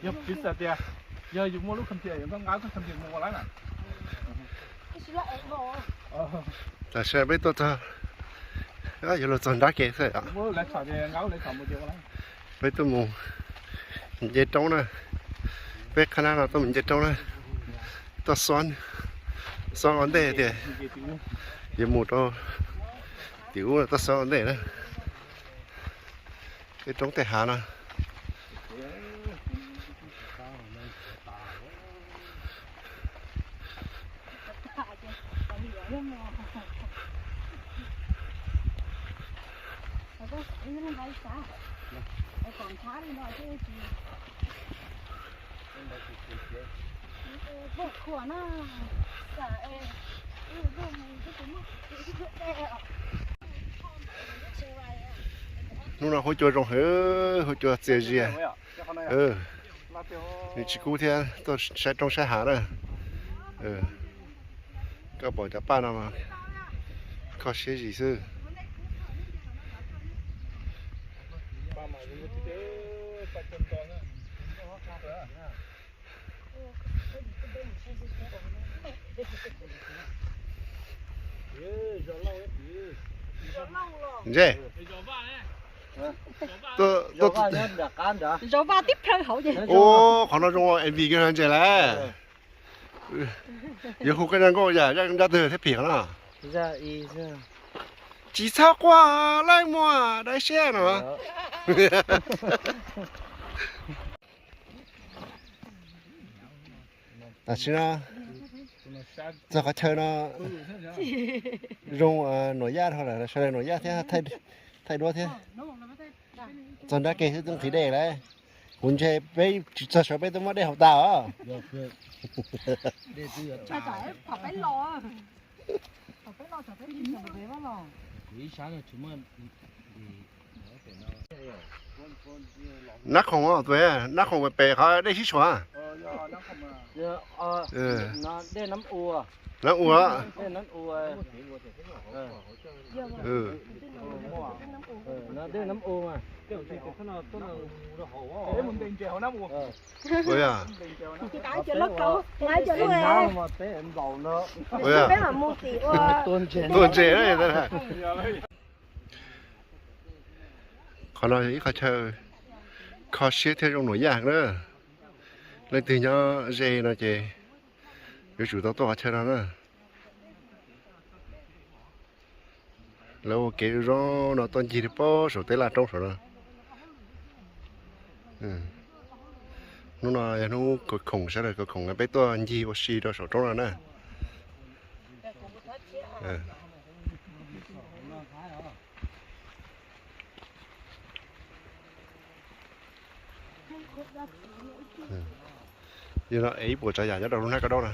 Yog piv xam tias yog yus muaj lub kham thiam yus nqa lub kham thiam mus ua lawm na. Tam sim no peb tuaj txog, yuav luag txog nrab kev xwb. Peb tuaj mus nce roob na, peb qhab nab no tuaj mus nce roob na, tuaj xob, xob ua ntej tias yuav mus rau tim ub, tuaj xob ua ntej na. Tej roob tej hav no. Hnub no huab cua zoo heev, huab cua txias zias. Nws tsis kub thiab, tuaj saib roob saib hav na. Koj pom cov paj no, kho siab zis xwb. Ntsej, zov vaj tib plhaw hauv ces. Ua qhov no zoo ua M V kiag ntses lawm. Yuav hu koj zaj nkauj yam zaj twg thiab phim qhov no? Tsis txhob quaj, leej muaj dai siab no. Tam sim no txog qhov chaw no zoo, Nuam Yaj dhau lawm, sawv daws Nuam Yaj thiab, thaij duab thiab. Txog nrab kev xwb twb nqhis dej lawm. Kuv ntse peb tsis txog saud peb twb muab dej haus tas os. Nab khoom, nab khoom pem qhov dej sib tshuam. Nab ua. Ua yog, ua yog, tuaj ntses. Qhov no yog ib qhov chaw kho siab thiab zoo Nuam Yaj na. Leej twg nyob ze no ces yuav tsum tau tuaj qhov chaw no na. Lawv ua kev zoo zoo no tuaj ncig rau pem saum tej laj roob saum no. Hnub no yog hnub kawg khoom, sawv daws kawg khoom peb tuaj ncig ua si rau saum roob no na. Yog no es ib puas tsav yam nyob rau lub hnab kab daub na.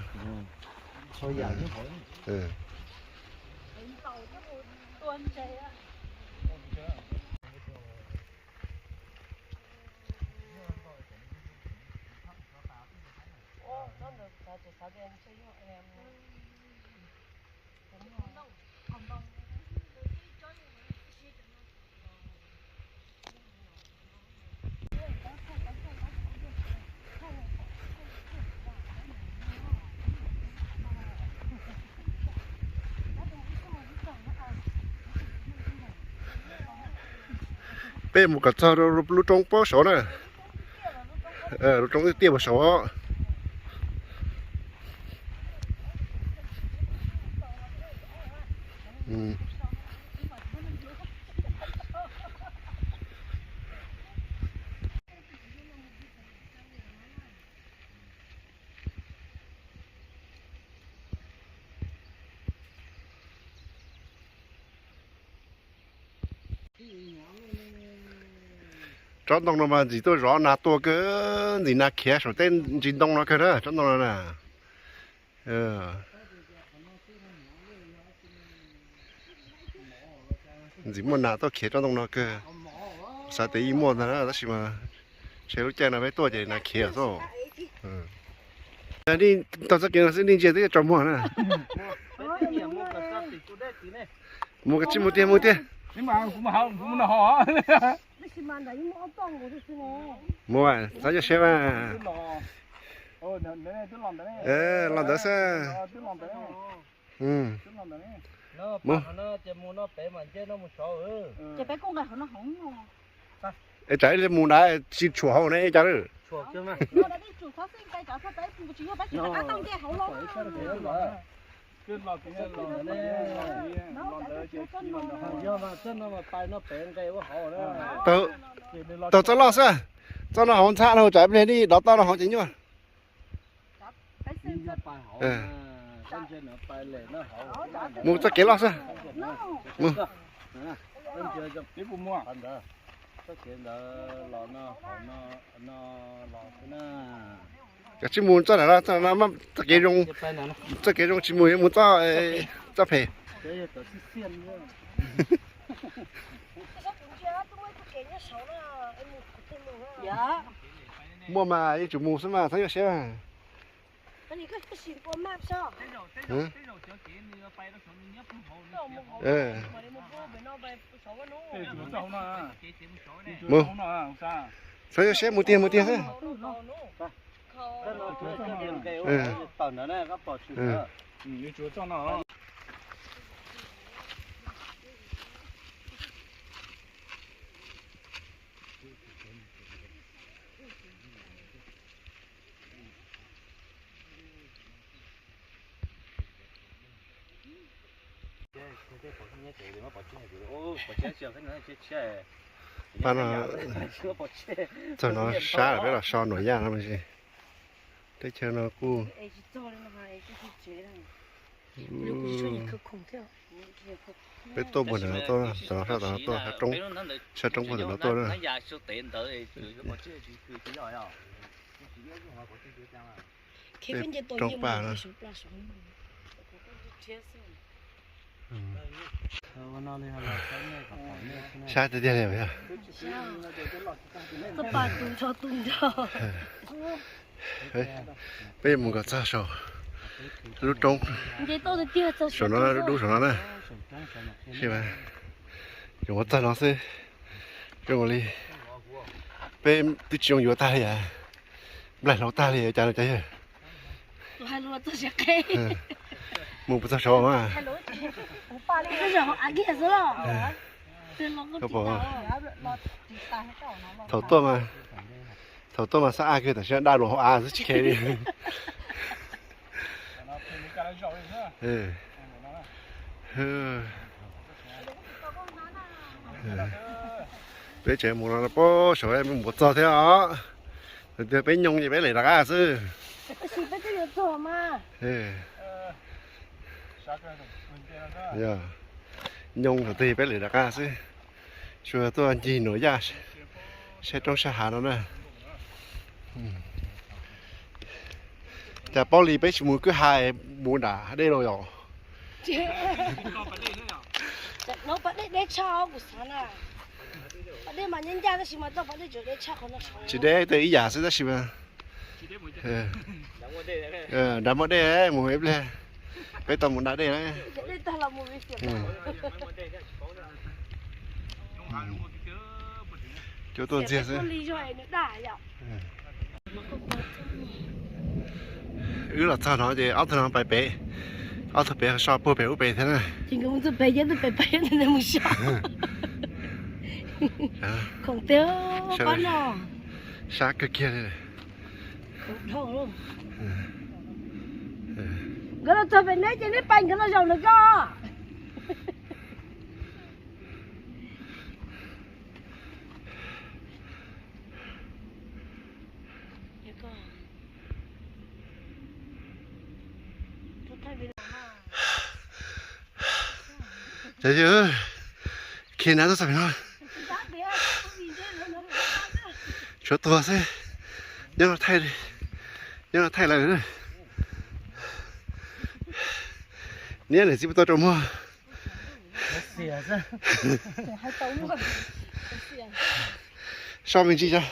Peb mus kom txog rau lub roob pob saud na. Lub roob tiaj tiaj puag saud. Tsob ntoo no mas ntxim tuaj zov nas tua kawg, ntxim nas khiav saum tej ntsis ntoo no kawg na tsob ntoo no na. Ntxim muaj nas tuaj khiav tsob ntoo no kawg. Xav tias yeej muaj ntag na tab sis mas ntshe lub caij no peb tuaj ces nas khiav xwb. Nej tau txoj kev no xwb nej ntsia twb tsaus muag na. Mus koj tsis mus tiag mus tiag. Mus, txhob nyuaj siab mas. Los ntawd xwb. Mus. Es tsam ib mus nrad tsis tshuam hauv ne cas lawm. Taug txoj loj xwb, txoj no hauv ntxhab no tsam ib pliag dov toj no hauv ces nyuaj. Mus txoj kev loj xwb. Mus. Cov tsis mus txoj no, txoj no, txoj kev zoo, txoj kev zoo tsis mus, yuav mus txoj, txoj phem. Muaj mas yeej tsum mus xwb mas txhob nyuaj siab. Mus, txhob nyuaj siab, mus tiag mus tiag xwb. Pab no, txog no sab lawm peb los so nuam yaj no mas. Teb chaws no kuj, peb tuaj puag ntawm no tuaj, tom no sab tom no tuaj, sab roob, sab roob puag ntawm no tuaj na. Tej roob paj no. Sab tiag tiag li. Peb mus kom txog saum lub roob, saum no, dub dub saum no na. Ces ua txog no xwb, zoo li peb twb tsis zoo yuav tag li, nplaig hlau tag li cas no cas yog. Mus puas txog saud mas? Thaum tuaj mas, thaum tuaj mas xab av kawg, tam sim no daj luas hauv av xwb tsis khe li. Peb tseem mus no pob saud mus puas txog thiab os. Tias peb nyooj ces peb lem rov qab xwb. Nyooj thaum twg peb lem rov qab xwb. Tsuas tuaj ncig nuam yaj saib roob saib hav no na. Cas paub li peb tsis mus kwj ha, mus nram dej los yom? Tsis deb, tej ib yam xwb tab sis mas nram muaj dej mus ib pliag. Peb tau mus da dej na. Cuab tuaj ntxiag xwb. Wb los txog no ces ob tug no pais pem, ob tug pem so puag pem ub pem thiab na. Sab kawg kiag li. Nkawd los txog pem neb ces neb pais nkawd los zaum ntawm ko. Cov yawg, khi na tuaj txog pem no, tshuav tuag xwb. Nyob no thaij, nyob no thaij lawm. Niab niam txiv puas tau rau muag? So me ntsis tso.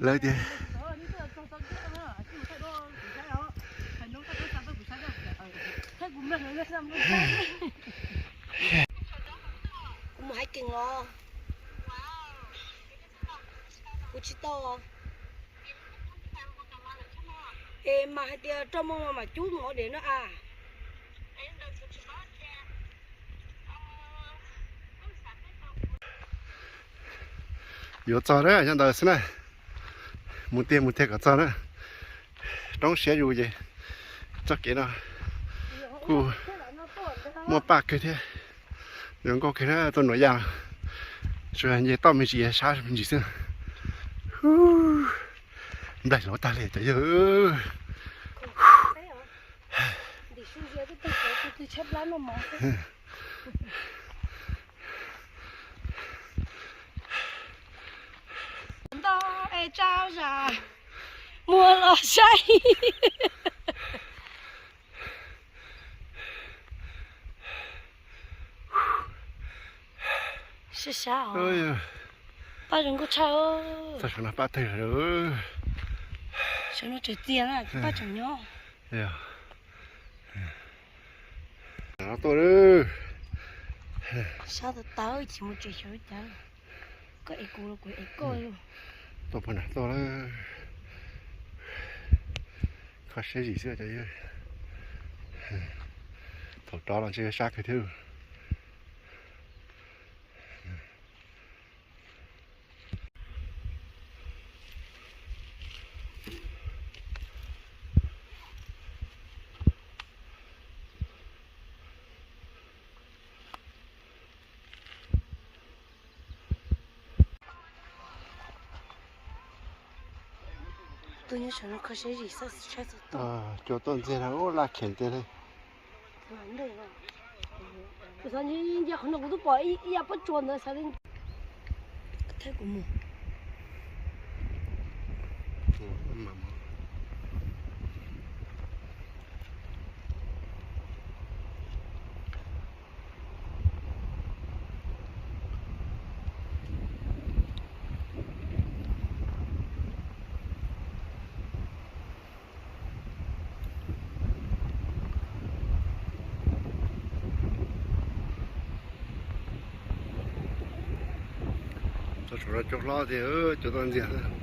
Lawv tias Kuv mus hais kees os. Kuv tsis tau. Es mas hais tias rau moo mas mam cub mov dev no a. Yuav txog na, nyob ntawd xwb na. Mus tiag mus tiag kom txog na. Roob siab zus ces txoj kev no kuj muaj paj kawg thiab. Zoo nkauj kawg na, tuaj nuam yaj. Tsuas nce toj me ntsis sab me ntsis xwb. Nplaig hlob tag li cov yawg. Ntau es tsau zam muag los saib. Sab sab os. Paj zoo nkauj tshaj. Txog saum no paj tawg lawm. Saum no tseem txias na, paj tseem nyob. Tuaj. Sab tas tas, tsis mus tsev xyov li cas. Koj ev kuv los kuv ev koj. Tuaj puag nram tuaj lawm. Kho siab zim xwb cov yawg. Thaum rov los ntshe sab kawg thiab. Tuaj nyob saum no kho siab zim xwb, saib txog tuaj. Cua tuaj ntxiag no ub laj kheem tiag li. Kuv xav nce qhov no kuv twb pom ib yam pob tsuas ntawd xav li. Thawb kuv mus. Txog saum no cua hlob tiag, cua tuaj ntxiag xwb.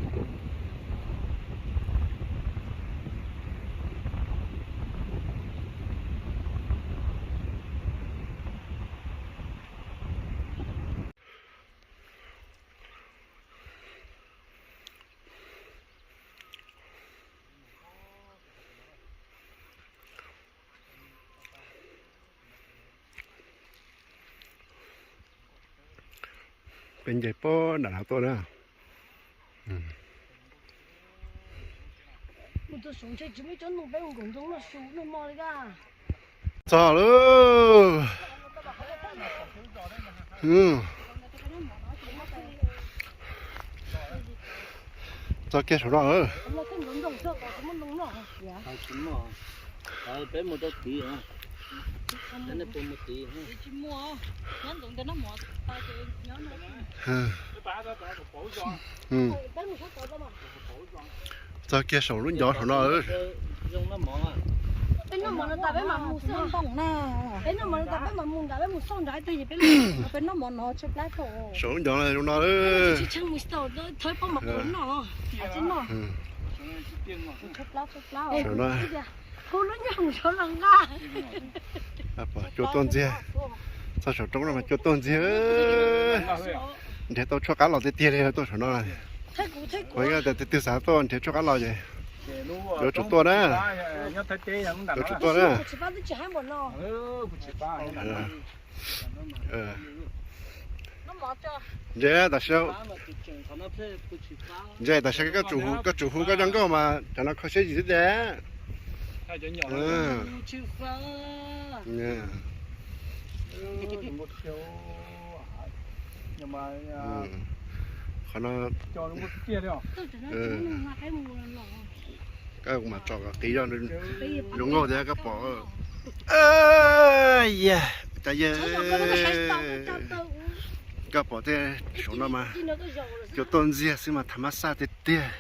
Peb nce puag nram no tuaj na. Txog lawm. Txog kiag saum no. Peb mus rau tid, nej puas mus tid? Txog kiag saum lub ncov saum no. Peb noj mov no tas peb mam mus xwb. Peb noj mov no tas peb mam mus nrad, peb mus xauj nrad twg es peb, peb noj mov no tshaib plab. Saum lub ncov no zoo no. Tsis tshee mus tsis tau, thawb pob mam ua noj. Saum no. Hu lub nyoog saud los nqa. Cua tuaj ntxiag. Txog saum roob no mas cua tuaj ntxiag. Nrhiav tau tshuaj qab los tiag tiag li tuaj saum no. Kuv ib tias tus twg xav tuaj nrhiav tshuaj qab los ces yuav tsum tuaj na. Yuav tsum tuaj na. Ntsia tam sim, ntsia tam sim koj tsum hu, koj tsum hu koj zoo nkauj mas cov no kho siab zim xwb tiag. Qhov no koj kuv mam tsom kom qis zog, zoo nkauj thiab koj pom. Cov yawg, koj pom tej saum no mas cua tuaj ntxiag xwb mas tham mab xaj tiag tiag.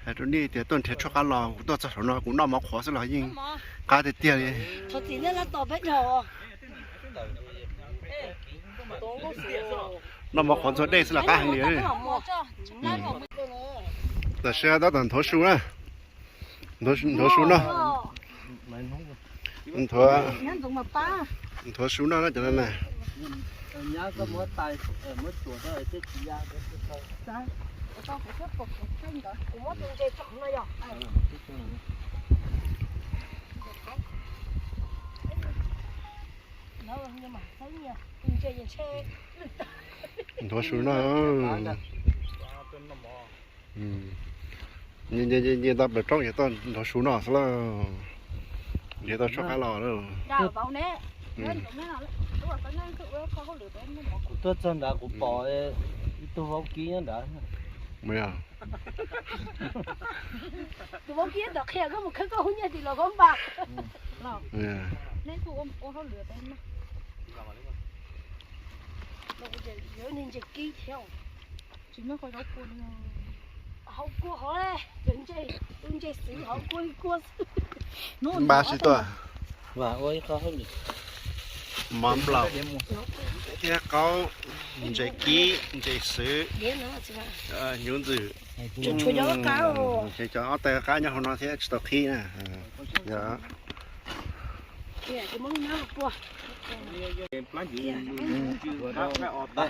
Hais rau nej tias tuaj nrhiav tshuaj qab los, kuv tuaj txog saum no kuv noj mov qhuav xwb los yeej Qab tiag tiag li. Noj mov qhuav ntxhua dej xwb los qab heev li. Tam sim no tab tom nthuav su na. Nthuav su noj. Nthuav su noj na cov no na. Nthuav su noj. Nce nce nce tau plaws roob ces tuaj nthuav su noj xwb lauj. Nce tau tshuab qab los lawm. Kuv tuaj txog nrad kuv pom ib tug vaub kib nyob nrad. Mus yog. Tus vaub kib tom qhia koj mus khawb koj hub nyiaj tim los koj npaj. Neb kuj ua hauj lwm. Yuav ntses kib thiab. Hauv kua hov, tus ntses xwb hauv kua ib kua xwb. Npaj sib tuaj. Mov nplaum thiab qaub, ntses kib, ntses xwb, hnyuv ntxwm. Ces cov ob tais qab nyob hauv no thiab tsis tau qhib na. Yog.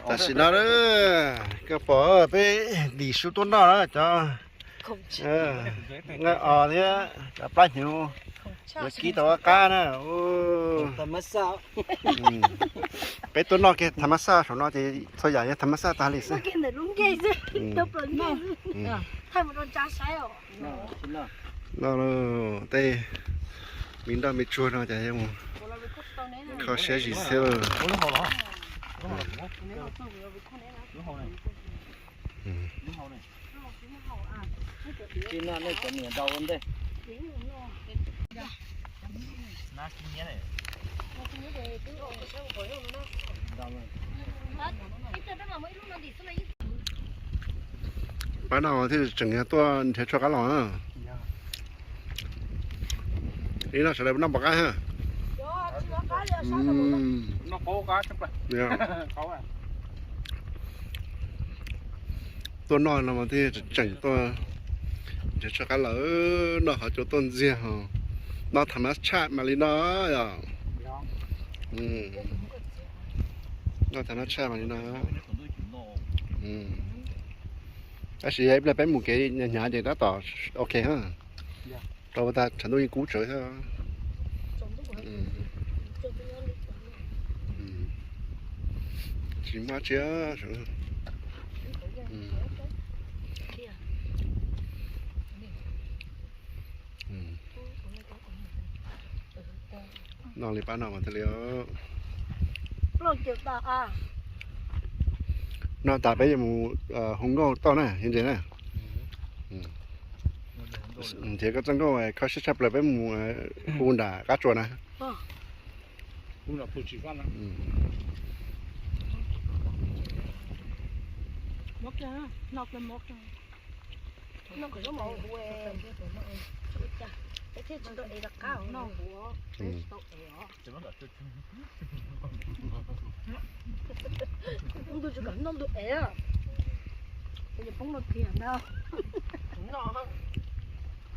Tam sim no koj pom peb dim su tuaj noj na cov nqaij os thiab cov plab hnyuv, yuav kib tau qab na. Peb tuaj noj kiag tham mas xaj saum no ces txhua yam yog tham mas xaj tag li xwb. No tej me nroj me tsuag no ces kho siab zim xwb. Pab no thiaj tseem yog tuaj nrhiav tshuaj qab los. Ib no sawv daws noj npaum qab ha. Tuaj noj no mas thiaj tseem tuaj nrhiav tshuaj qab los, noj qhov cua tuaj ntxiag ho, noj tham mas tshaj mam li no yom. Noj tham mas tshaj mam li no. Tab sis ib pliag peb mus kev hnyav ces tab tom ok ha. Rau tas tshav ntuj yeej kub tsawv thiab. Tsis muaj tsi. Noj li pab no mas thiaj li. Noj tas peb yuav mus hu nkauj toj na, yog ntses na. Nrhiav koj txoj nkauj kho siab tshaj plaws peb mus hu nram qab tsuas na.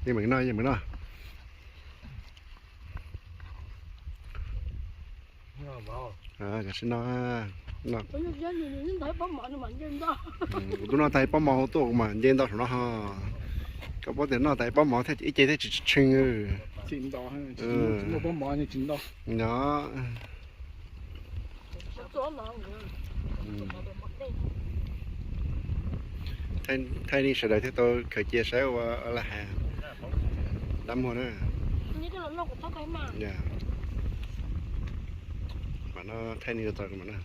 Yeej meem noj, yeej meem noj. Tam sim no kuv twb noj tag pob mov tuaj kuv mam nce ntau saum no ho. Koj paub tias noj tag pob mov thiaj ib ce thiaj tsis tshee. Nyob. Thaij nej sawv daws thiaj tau khaws cia saib ua laj has dab muag na. Mam no thaij nej tau mam na.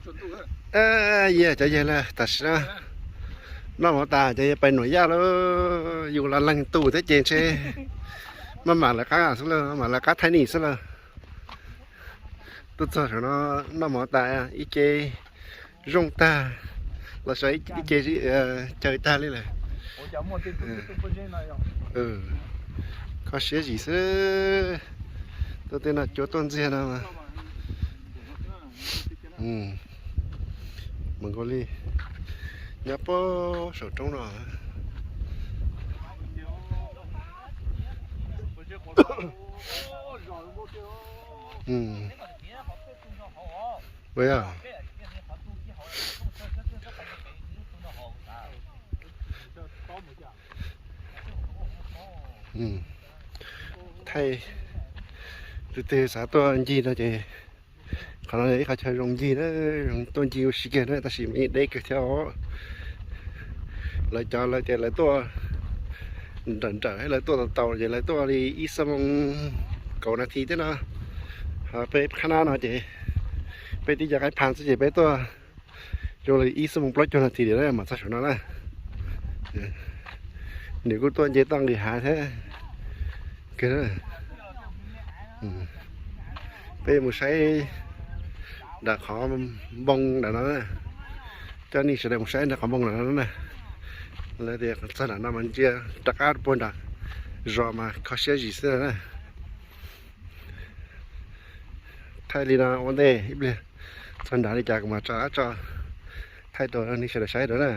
Yog cov yawg lawm tam sim no noj mov tas cov yawg pais nuam yaj lawm, yus los leeg tus thiab ces ntshe maj mam lawv qab xwb lawm, maj mam lawv qab thaij nim xwb lawm. Tuaj txog saum no noj mov tas ib ce zoo tag, los saum ib ce caw tag li lawm. Kho siab zim xwb. Tuaj tej no cuav tuaj ntxiag no. Mus nkaus li nyob puag saum roob no. Ua yog thaij, tus twg xav tuaj ncig no ces qhov no yog ib qhov chaw zoo ncig na, zoo tuaj ncig ua si kiag na, tab sis mas yeej deb kawg thiab os. Lawv cov lawv tias lawv tuaj nrawm nrawm, lawv tuaj tau tau ces lawv tuaj li ib xuab moos kaum nas this thiab no. Ho peb qhab nab no ces peb tib co qaib pha xwb ces peb tuaj zoo li ib xuab moos plaub caug nas this li mam txog saum no na. Nws kuj tuaj nce toj nqis hav thiab. Peb mus saib nram qhov npoo nram no na. Coj nej sawv daws mus saib nram qhov npoo nram no na. Lawv tias txog nram no mas ntsia rov qab puag nram zos mas kho siab zim xwb na. Thaij li no ua ntej ib pliag, txog nrad li cas kuv mam tso tso thaij rau nej sawv daws saib dua na.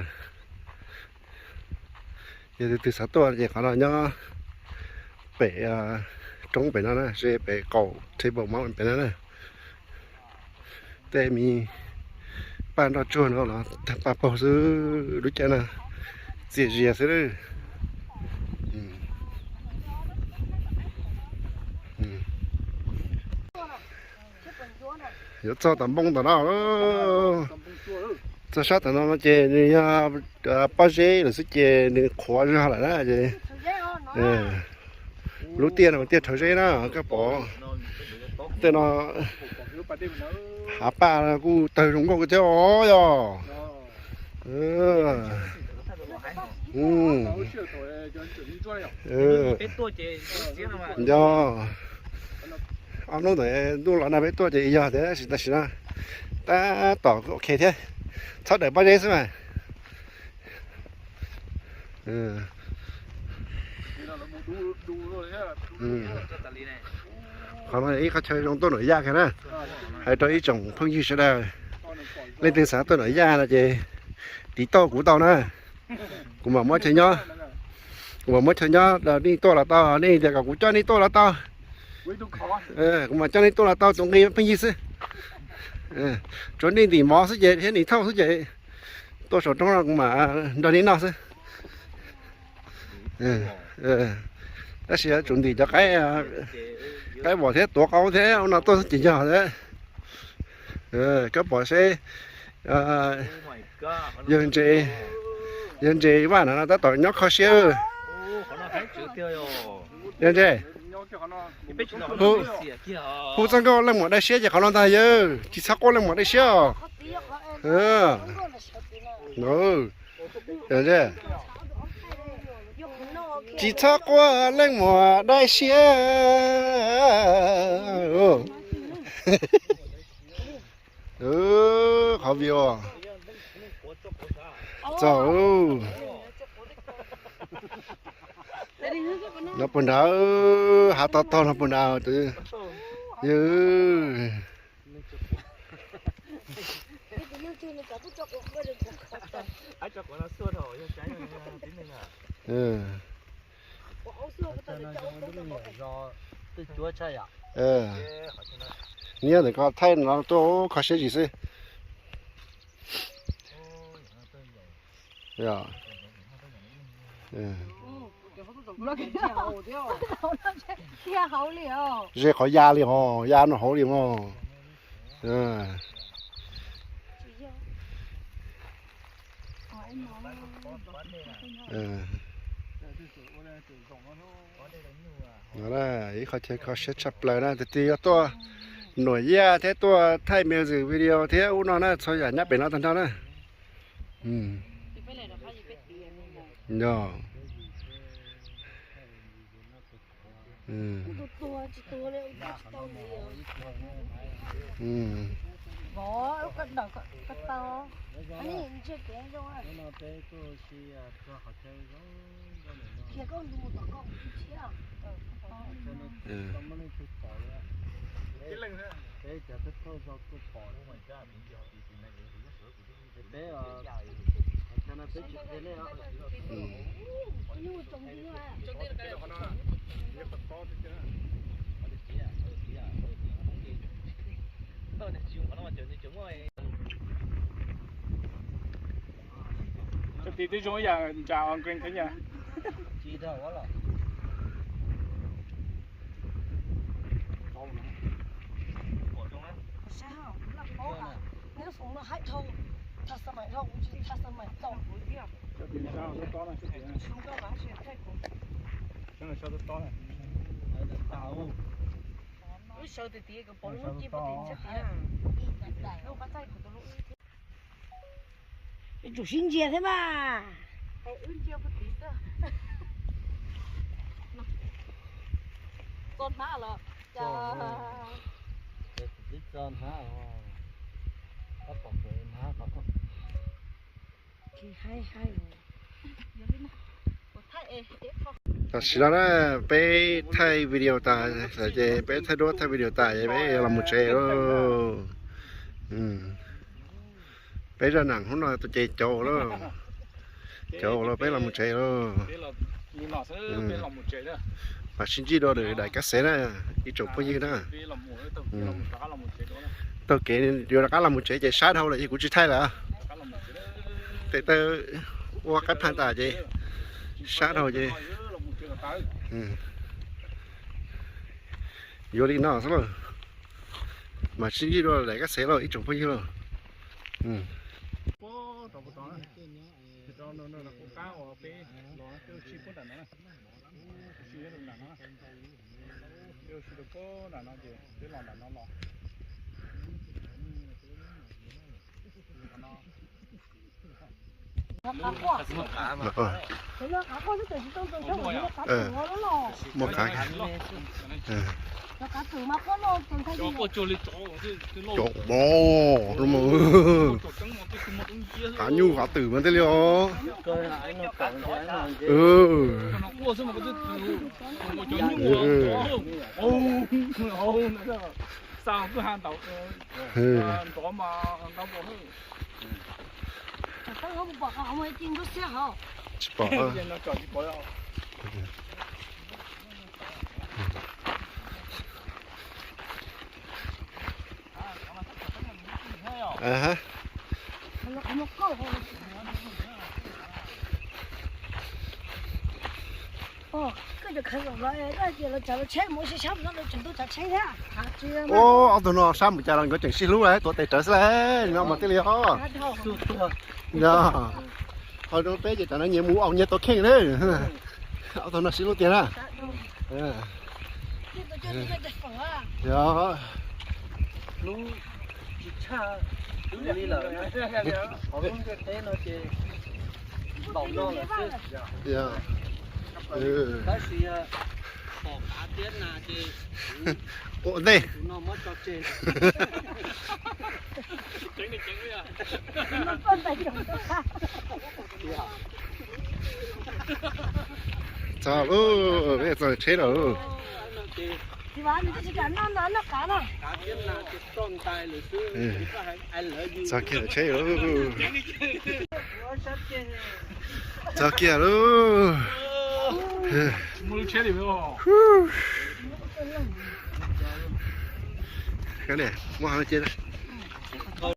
Yog tus twg xav tuaj ces qhov no nyob pem roob pem no na, ze pem qaum table mount pem no na. Tej me paj nroj tsuag no los tag paj paug xwb, lub caij no txias zias xwb. Yuav txog tom npoo tom no, txog sab tom no no ces nws yog pob zeb lawm xwb ces nws qhuav zog lawm na ces lub tiaj no tiaj rhawv zeb na koj pom. Tej no hav paj kuj tawg zoo nkauj thiab os yog. Yog ob hnub ntawd ntuj los nag peb tuaj ces yog tias tam sim no tab tom ok thiab, txhob daws pob zeb xwb mas. Qhov no ib qhov chaw zoo tuaj nuam yaj kiag na. Hais rau ib tsoom phooj ywg sawv daws, leej twg xav tuaj nuam yaj no ces tiv tauj kuv tau na. Kuv mam muab chaw nyob, kuv mam muab chaw nyob, nej tuaj los tau, nej tias kom kuv coj nej tuaj los tau. Kuv mam coj nej tuaj los tau tus nqi pheej yig xwb. Tsuav nej ntim mov xwb ces thiab ntim thauj xwb ces tuaj saum roob no kuv mam nrog nej noj xwb. Tab sis yuav tsum ntim cov qaib, qaib vom thiab tuav qaub thiab ua no tuaj xwb ces yog thiab. Koj pom seb, yawg ntses, yawg ntses Vaj no tab tom nyob kho siab. Yawg ntses, hu txoj nkauj leej muam dai siab ces qhov no ntag yawg, tsis txhob quaj leej muam dai siab os. Tsis txhob quaj leej muam dai siab. Qhov view txog no puag nrad, hav tog tog no puag nrad. Yawg nyob ntawm ko thaij no tuaj kho siab zim xwb. Ze qhov ya li os, ya no hauv li mog. No ib qho chaw kho siab tshaj plaws na, tus twg yog tuaj Nuam Yaj thiab tuaj thaij music video thiab ub no na, txhua yam nyob pem no tag nrho na. Yog. Cov tiv twb zoo ib yam ntsa on green thiab nyab. Cov tiv sab tob tob na, sab tob tob na. Lub sawv tiag tiag kom pom lub nub ci pov tim sab tid. Yuav tsum sib ntsia thiab mas. Txo hnab los cas. Txo hnab, hnab. Tam sim no na, peb thaij video tas lawm ces peb thaij duab thaij video tas ces peb los mus tsev lawm. Peb zaj nam hnub no ces cov lawm, cov lawm, peb los mus tsev lawm. Mam sib ntsib dua lwm daim kab xev na, ib tsoom phooj ywg na. Taug kev yuav rov qab los mus tsev ces sab dhau lawm ces kuv tsis thaij lawm. Tes taw ua qaib phaj tas ces sab dhau ces yuav li no xwb lauj. Mam sib ntsib dua daim kab xev lauj ib tsoom phooj ywg lauj. Muaj qav, cov mos, qav nyuj qav twm mas thiaj li os. Tsis pom. Ub, ob tug no sab mus cas los nkawd tseem sib hlub lawm, tuav tes rawv xwb lawm no mas thiaj li os. Yog, ho zoo peb ces tam no nyias mus ua nyias tus kheej na. Ob tug no sib hlub tiag na. Yog. Lub tsis tshaj li lawm, hauv lub ntiaj teb no ces npaum no lawm xwb. Tab sis pom qav thiab nas ces ua ntej, tus no muab tso tseg. Txog lauj, peb txog tsheb lawm lauj. Txog kiag tsheb lawm. Txog kiag lauj. Muab hav no cia.